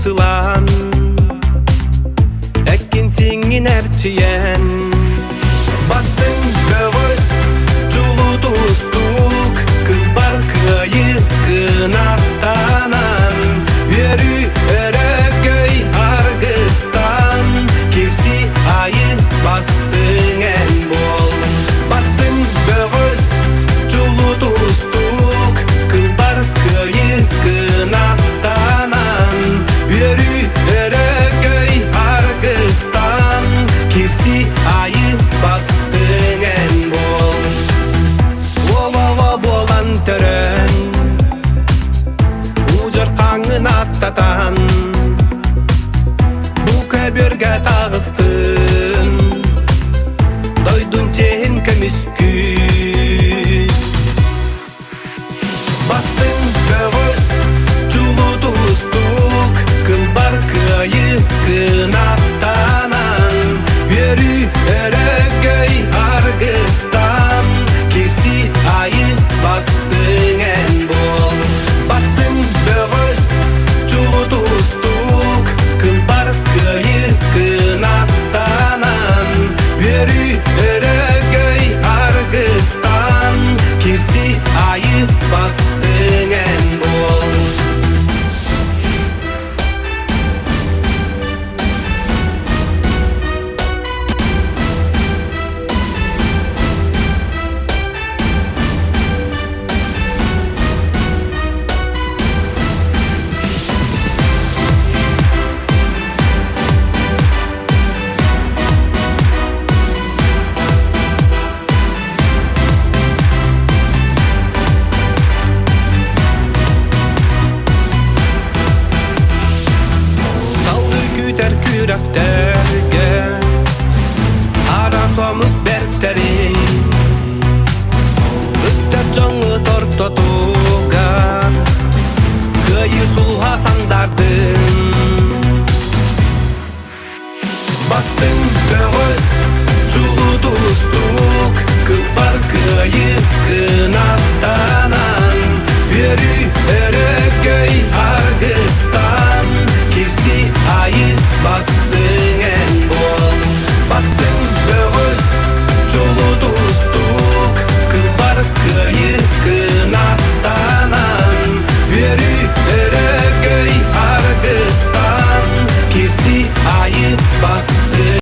Күүс ылан, эккин-сииҥҥин эрчийэн, бастыҥ бөҕөс, чулуу тустуук, кылбар кыайыы кынаттанан, үөрүү өрөгөй аргыстан, кирси айы бастыҥ эн буол. Бастыҥ бөҕөс, чулуу тустуук, кылбар кыайыы кынаттанан, үөрүү өрөгөй аргыстан, кирси айы бастыҥ эн буол. Уол оҕо буолан төрөөн, удьар хаҥын аттатан, бу көбүөргэ таҕыстын, дойдун чиэһин көмүскүү. Бастыҥ бөҕөс, чулуу тустуук, кылбар кыайыы кынаттанан, үөрүү өрөгөй аргыстан, кирси айы бастыҥ эн буол. Бастыҥ бөҕөс, чулуу тустуук, кылбар кыайыы кынаттанан, үөрүү өрөгөй аргыстан, кирси айы бастыҥ эн буол. Салгыы күүтэр күрэхтэргэ араас омук бэртэрин ыччат дьоҥҥу тортотугар кыайыы сулуһа сандардын. Бастыҥ бөҕөс, чулуу тустуук, кылбар кыайыы.